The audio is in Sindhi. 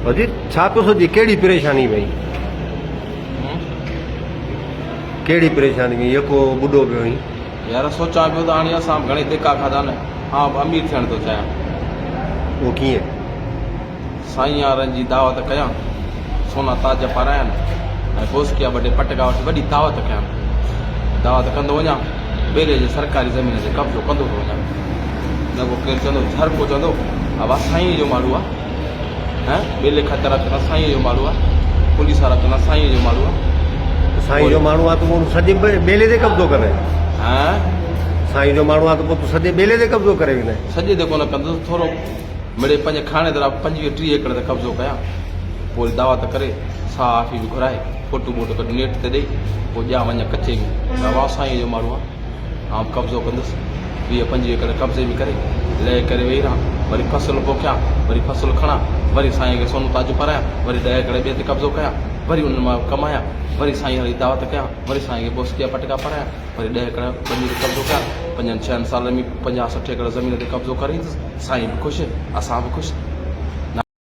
اجي ڇا پيو سوچي ڪهڙي پريشاني ۾ ڪهڙي پريشاني ۾ يڪو ٻڏو پيو آهين. يار سوچان پيو ته هاڻي اسان به گهڻي ڌڪا کاڌا نه آئون به امير ٿيڻ ٿو چاهيان. اهو ڪيئن؟ سائين يارن جي دعوت ڪيان، سونا تاج پارايان ۽ بوسڪيا ٻه ٽي پٽڪا وٺي وڏي دعوت ڪيان. دعوت ڪندو وڃان، ٻيلي جي سرڪاري زمين تي قبضو ڪندو ٿو وڃان. نه ڪو ڪير چوندو، هر ڪو چوندو، ابا سائينء جو ماڻهو آ. هه، ٻيلي کاتي وارا چوندا سائينء جو ماڻهو آ، پوليس وارا چوندا سائينء جو ماڻهو آ. سائين جو ماڻهو آ ته پوء سڄي ٻيلي تي قبضو ڪري. هه، سائين جو ماڻهو آ ته پوء تون سڄي ٻيلي تي قبضو ڪري ويندين. سڄي تي ڪونه ڪندس، ٿورو مڙئي پنهنجي کاڻي طرف 25 30 ايڪڙ تي قبضو ڪيان، پوء وري دعوت ڪري، صحافي به گهرائي، فوٽو ٻوٽو ڪڍي نيٽ تي ڏئي، پوء ڄان وڃان ڪچي ۾، ته واء سائينء جو ماڻهو آ، آئون به قبضو ڪندس، 20 25 ايڪڙ قبضي ۾ ڪري، لئه ڪري ويهي رهان، وري فصل پوکيان، وري فصل کڻان، وري سائينء کي سونو تاج پارايان، وري 10 ايڪڙ ٻئي تي قبضو ڪيان، وري انهن مان ڪمايان، وري سائينء جي دعوت ڪيان، وري سائينء کي بوسڪي جا پٽڪا پارايان. وري 10 ايڪڙ ٻني تي قبضو ڪيان، پنجن ڇهن سالن ۾ 50 60 ايڪڙ زمين تي قبضو ڪري ايندس، سائين به خوش، اسان به خوش،